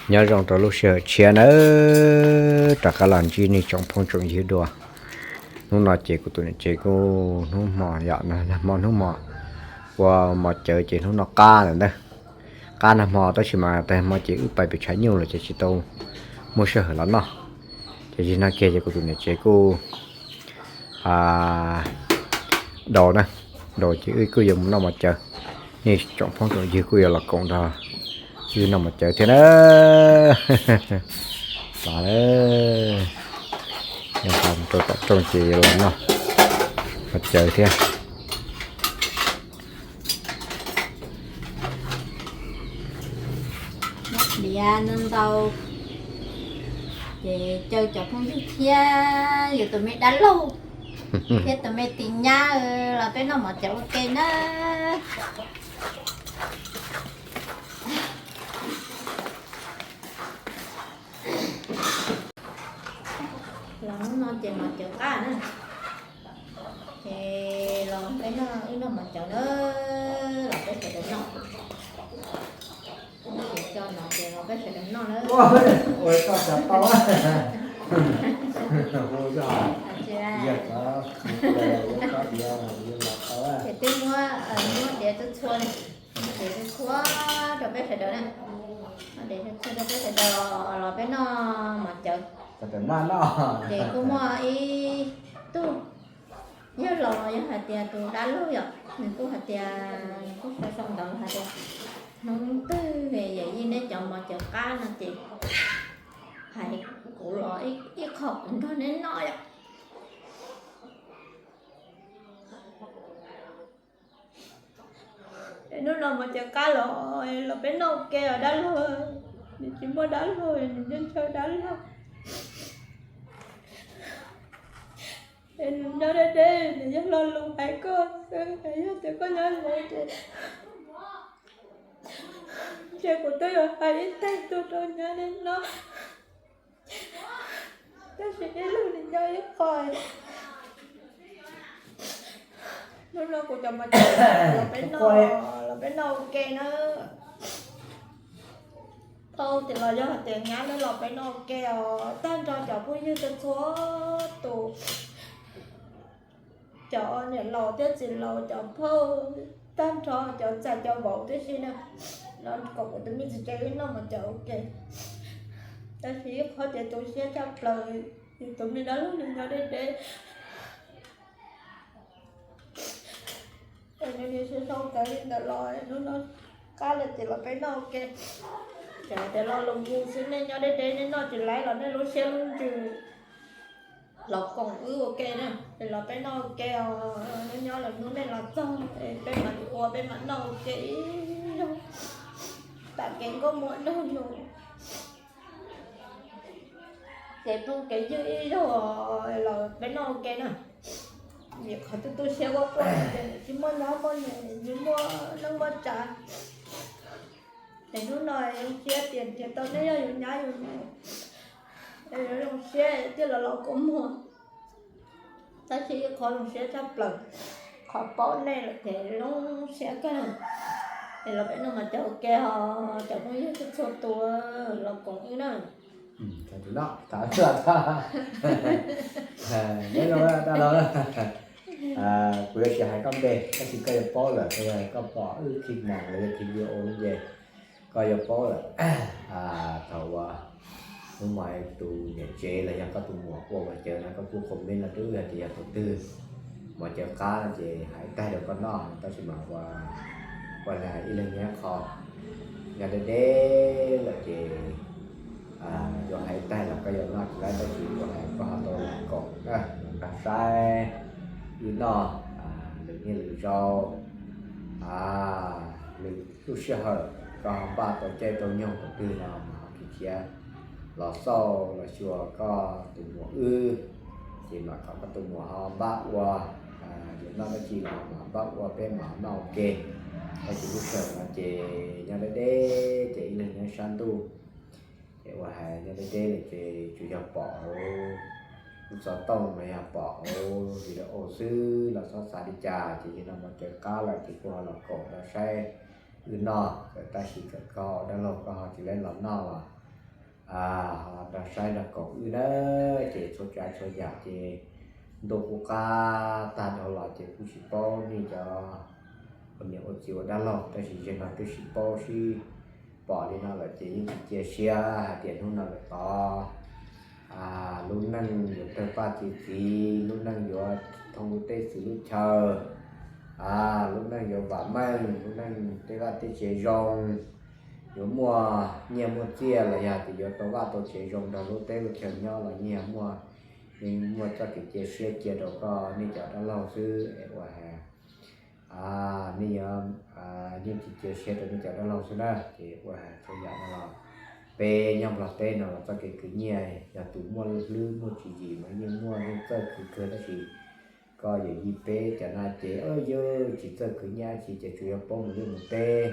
Nyob zoo rau lub sij hawm tshiab nawb, rov qab los ntsib nej tsoom phooj tsoom ywg dua. Hnub no ces kuv tus niam tsev kuj hnub hmo yom, nag hmo hnub hmo ua mov cawv ces hnub no qab lawm ntag. Qab nag hmo tab sis mas tag hmo ces wb pais pem tshav nyuj lawm ces tsis tau muaj sij hawm los noj. Ces zaum no kiag ces kuv tus niam tsev kuj daus na, daus ces wb kuj yuav mus noj mov cawv. Nej tsoom phooj tsoom ywg kuj yuav los koom nrog wb noj mov cawv thiab na. Los, yog mus rau tom rooj ces yuav los noj mov cawv thiab. Diav ntau ntau, ces caw cov phooj ywg thiab yus tus me dab laug thiab tus me tis nyab los peb noj mov cawv ua ke na. Los hnub no ces mov cawv qab na, ces los peb noj, wb noj mov cawv na, los peb sawv daws noj. Ces coj no ces los peb sawv daws noj na. Ua tau tau. Ces twb muab, muab diav txhua txhua na, diav txhua txhua rau peb sawv daws na, diav txhua txhua rau peb sawv daws los peb noj mov cawv. Ces kuj muaj ib tug yawg laus los yog hais tias tus dab laug yom, nws kuj hais tias, nws kuj sau sau ntawv hais tias hnub twg yam yij neb cov mov cawv qab no ces hais kuv los ib qho kuv nrog neb noj yom. Hnub no mov cawv qab los, los peb noj ua ke os dab laug. Nws tsis muaj dab laug, nws nyob ntshaw dab laug. Es nws nyob deb deb, nws yog lo lus hais koj xwb, yog tias koj nyob lawm ces, ces kuv twb yuav hais ib teg tuaj rau nyob deb no. Tab sis ib leeg nws nyob ib qho. Hnub no kuv cov mov cawv los peb noj, los peb noj ua ke na. Phauj tias los yog hais tias nyab nej los peb noj ua ke os, tag nrho cov phooj ywg txhua txhua tus, cov niam laus thiab txiv laus, cov phauj, tag nrho cov ntxhais cov vauv tib si na, los kom kuv tus me txiv tsev wb noj mov cawv ua ke. Tab sis ib qho ces tu siab tshaj plaws, yus tus me dab laug nws nyob deb deb. Es nws niaj hnub sau ntawv li ntawd los, hnub no qab lawm ces los peb noj ua ke. Ces tias lo lus mus xwb, nej nyob deb deb, nej noj tsis laib los nej lub siab lub ntsws los koom wb ua ke na, es los peb noj ua ke os. Nyob nyob lawm hnub nej los txog es peb mam ua, peb mam noj ua ke ib zaug, tam kev nkauj muam nraug nus, kev phooj kev ywg ib zaug los peb noj ua ke na. Vim qhov tu tu siab quaj quaj ces tsis muaj nyab muaj nus, tsis muaj neej muaj tsav. Es hnub no zoo siab tias nrhiav tau nej yog yus nyab yus nus, es zoo siab thiaj los los kua muag. Tab sis ib qho zoo siab tshaj plaws, qhov paub nej lawm ces zoo siab kawg. Es los peb noj mov cawv ua ke os, cov phooj ywg txhua txhua tus los koom wb na. Nyob zoo dab laug, kuv yuav tsis hais koj npe, tab sis koj yuav paub lawm, koj yog koj pom wb clip no los yog clip video no ces koj yuav paub lawm. Thaum uas hnub no tus niam tsev los yog koj tus muam ua mov cawv no koj kuj comment los rau wb hais tias yog tus twg mov cawv qab no ces hais tag rau koj noj, tab sis mas ua, ua li ib leeg nyob qho, nyob deb deb lawm ces yuav hais tag los koj yuav noj tsis laib, tab sis ua hais koj ho tau los koom, los nrog saib wb noj lwm niaj lwm zaus, lwm lub sij hawm koj ho npaj tau caij tau nyoog thaum twg no mas ho khiav khiav los xauj los xyuas koj tus muam wb, ces mam kom koj tus muam ho npaj ua, yuav noj dab tsi los mam npaj ua peb mam noj ua ke. Tab sis lub sij hawm no ces nyob deb deb ces ib leeg nyob sab ntuj, ces ua hais nyob deb deb lawm ces tsuas yog pom hauv lub xov tooj los yog pom hauv video xwb los txhob xav li cas, ces yog no mov cawv qab lawm ces kuj ho los koom los saib wb noj, tab sis txawm koj dab laug koj ho tsis laib los noj los nrog saib nrog koom wb na. Ces txhua tsav txhua yam ces ntuj qub qab tag dhau los ces kuj tsis paub nej cov ua niam ua txiv ua dab laug, tab sis zaum no twb sib paub sib pom li no lawm ces yeej tsis cia siab hais tias hnub no lawm tod lub neej yuav tawg paj txi txiv, lub neej yuav thoob lub teb xwm lub chaw, lub neej yuav vam meej, lub neej tej vaj tej tsev zoo, yuav muaj nyiaj muaj txiaj los yog tias yuav tau vaj tau tsev zoo nrog lub teb lub chaw nyob los yeej yog muaj, yeej muaj txoj kev cia siab cia rau koj nej cov dab laug xwb es ua hais nej yuav, yeej tsis cia siab rau nej cov dab laug xwb na. Ces ua hais txhua yam no los peb nyob Nplog teb no los txoj kev khwv nyiaj yog tus muaj hlwb muaj tswv yim mas yeej muaj yeej txawj khwv kawg, tab sis koj yawm yij peb cov no ces yeej tsis txawj khwv nyiaj dab tsi ces tsuas yog paub mus liaj mus teb,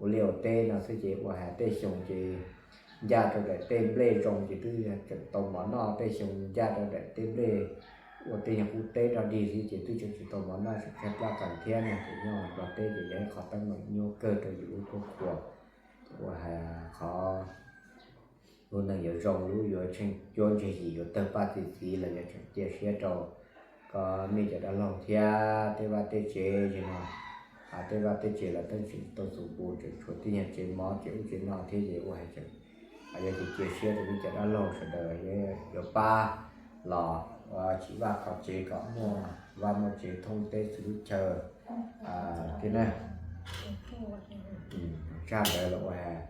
ua liaj ua teb no xwb ces ua hais tej xyoo ces ncaj rau daim tej nplej zoo ces twb tseem tau mov noj, tej xyoo ncaj rau daim tej nplej ua tej nyuag qub teb rog dig xwb ces twb tseem tsis tau mov noj, tseem tshaib plab qees thiab no. Ces nyob Nplog teb ces yog ib qho teeb meem nyuaj kawg rau yus lub cuab qhuas. Ces ua hais qhov lub neej yuav zoo, lub yuav tsheej cuab ntseg yim, yuav tawg paj txi txiv los yog tseem cia siab rau koj nej cov dab laug thiab tej vaj tej tsev. Ces no tej vaj tej tsev los twb tseem tau xus npus, tseem tshuav tej nyuag tsev mov tsev ub tsev no thiab ces ua hais tseem yog cia cia siab rau nej cov dab laug sawv daws yuav pab los ua tsim vaj kho tsev kom muaj vaj muaj tsev thoob teb xwm lub chaw thiab na. Tshaj ntawd los ua hais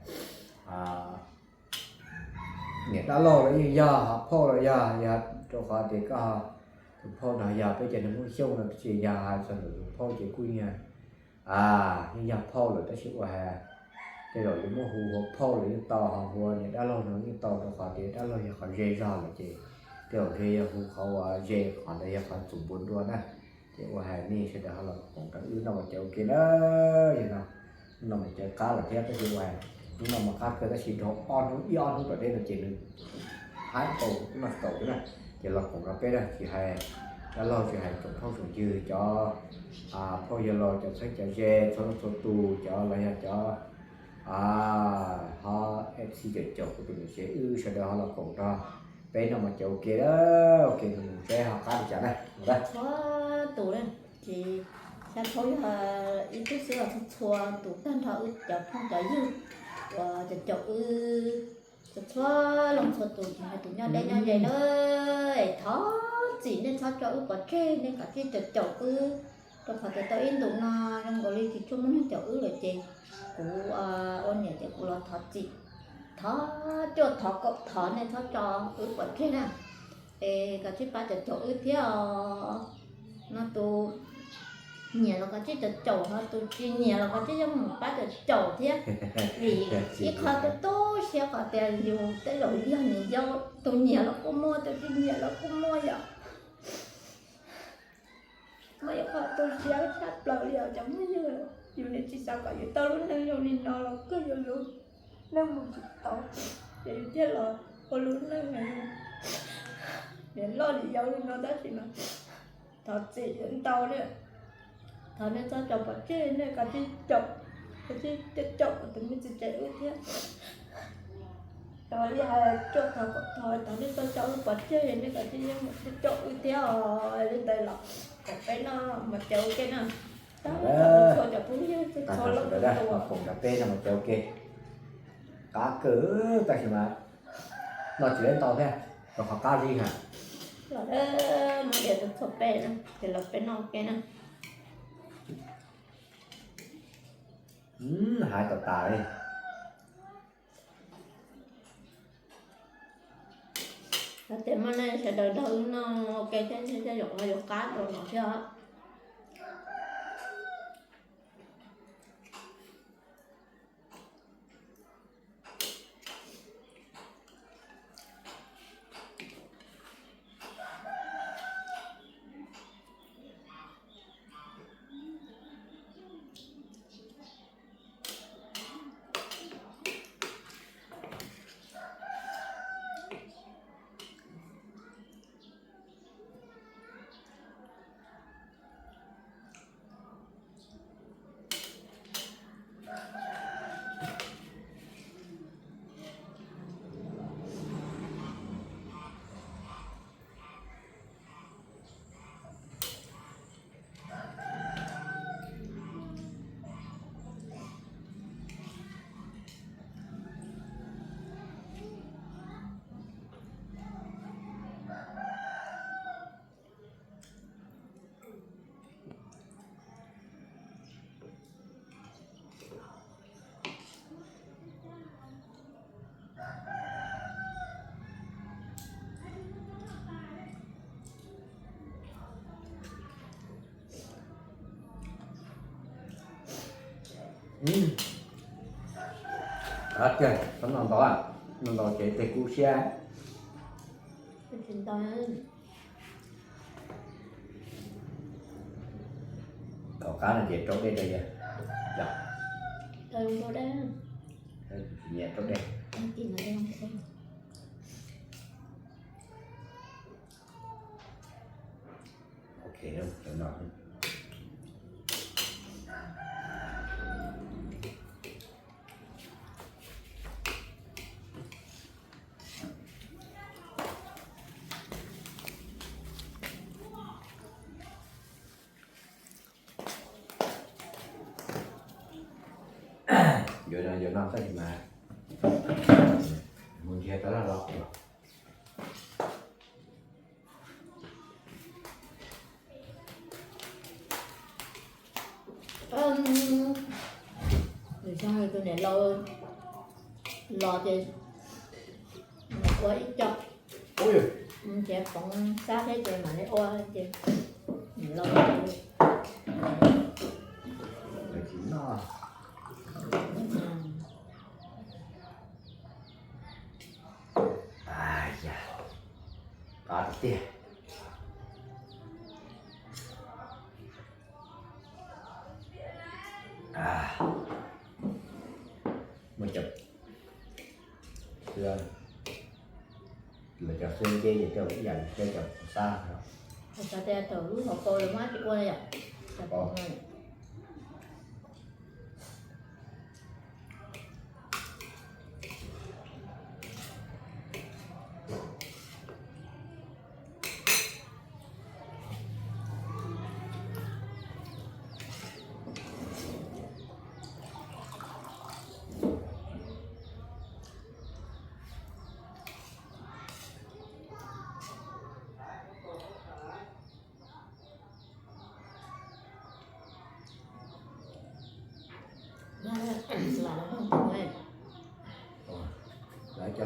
niam dab laug los yeej yog, ho phauj los yog, yog rau qhov tias koj tus phauj no yog peb cov neeg Hmoob Xyooj no tsis yog hais txog ntawm tus phauj ces kuj yeej, yeej yog phauj lawm tab sis ua hais tej zaum yuav muab hu ua phauj los yeej tau, ho hu ua niam dab laug no yeej tau rau qhov tias dab laug yog qhov ze zog lawm ces tej zaum ntshe yog hu qhov uas ze, qhov ntawd yog qhov xus npus dua na. Ces ua hais nej sawv daws ho los koom rau wb noj mov cawv ua ke na. Yog no hnub no mas cawv qab lawm thiab tab sis ua hais hnub no mas qab kawg tab sis dhau ob hnub ib ob hnub tom ntej no ces nws haib tau noj tsis tau thiab na. Ces los koom rau peb na, tsis hais dab laug tsis hais tsoom phooj tsoom ywg, cov phauj yawg laus, cov txheeb cov ze txhua leej txhua tus, cov los yog cov ho F C caum caum kuv tus niam tsev wb sawv daws ho los koom rau peb noj mov cawv ua ke, ua ke mus seb ho qab li cas na. Txhua tus na, ces xya thaub yog ib tug xwb los txhua txhua tus tag nrho wb cov phooj cov ywg uas caum caum wb txhua txhua leej txhua tus, tsis hais tus nyob deb nyob ze na. Thov txim nej txhob tso wb pov tseg, nej kav tsij caum caum wb, rau qhov tias tau ib ntus no zoo nkaus li tsis tshua muaj neeg caum wb lawm ces kuv ua niam ces kuv los thov txim, thov cuaj thov kaum thov nej txhob tso wb pov tseg na. Es kav tsij pab caum caum wb thiab os. No tus nyiam los kav tsij caum caum, ho tus tsis nyiam los kav tsij yeej mus pab caum caum thiab. Vim ib qho tu tu siab qhov tias yus tej zaum yog niam yau, tus nyiam los kuj muaj, tus tsis nyiam los kuj muaj yom. Muaj ib qho tu siab tshaj plaws li os cov phooj ywg, yus niam tsis xav kom yus tau lub neej zoo li no los kawg, yus lub neej mus tsis tau, ces yus thiaj los ua lub neej niam loj niam yau li no tab sis mas thov txim ntau na. Thov nej txhob tso pov tseg, nej kav tsij caum, kav tsij caum caum kuv tus me txiv tsev wb thiab. Thov li hais cuaj thov kaum thov, thov nej txhob tso wb pov tseg, nej kav tsij yeej caum wb thiab os. Li ntawd los kom peb noj mov cawv ua ke na. Tag nrho txhua cov phooj ywg txhua leej txhua tus, koom rau peb noj mov cawv ua ke. Qab kawg tab sis mas noj tsis leb ntau thiab, rau qhov qab zib ha. Los muab diav rau txhua peb na, ces los peb noj ua ke na. Hais tau tas li. Yog tias muaj nej sawv daws nrog wb noj ua ke thiab tej zaum ho yuav qab dua no thiab os. Tiag, txhob noj ntau, noj ntau ces tej kub siab. Kaum qab no ces rau dej rau yawg. Nyiam rau dej. Ok, no. Yuav no yuav no tag mas mus nrhiav tau laj los. Nws xyov tus niam laus los ces ua ib co, ces poov xab thiab ces mam li ua ces niam laus. Qab tiag. Muaj cov xwb, lawv cov xwb nce ces coj ib yam li cov xab no. Xav tias thaum lub hauv paus lawv muab tsis ua li yom. Lawv cov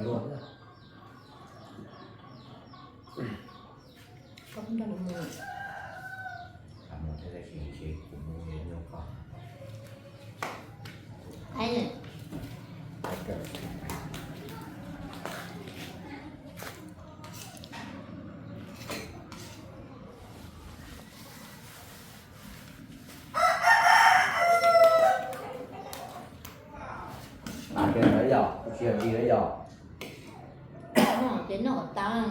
luag. Ces no yog, kuv tsis yog li na yog. Ces noj kom tas.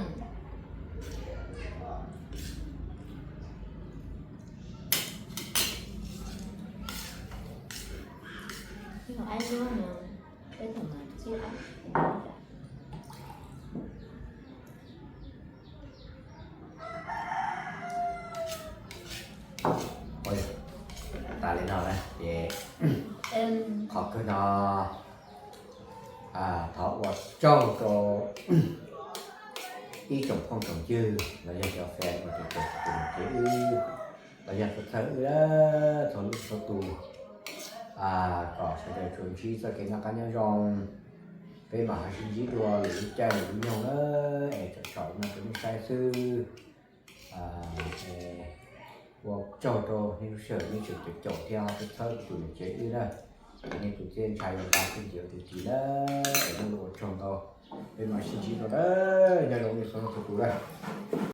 Aib luab no, peb thaum mas txib aib. Tas li no na ces qhov kawg no thov ua tsaug rau ib tsoom phooj tsoom ywg los yog cov fans uas tus tus tus ces wb los yog txhua txhua wb txhua lub txhua tus, kom sawv daws tsuas ntsib txoj kev noj qab nyob zoo. Peb mam ho sib ntsib dua lwm lub caij lwm lub nyoog na, es tsom tsom no rau nej saib xwb. Ua tsaug rau nej lub sij hawm nej tseem caum caum thiab ho txhawb txhawb tus niam tsev wb na. Nej tus txiaj ntsha yog nqa txiaj ntsig tus txiv na, es nej ua tsaug ntau. Peb mam sib ntsib dua na, nyob zoo nej txhua leej txhua tus na.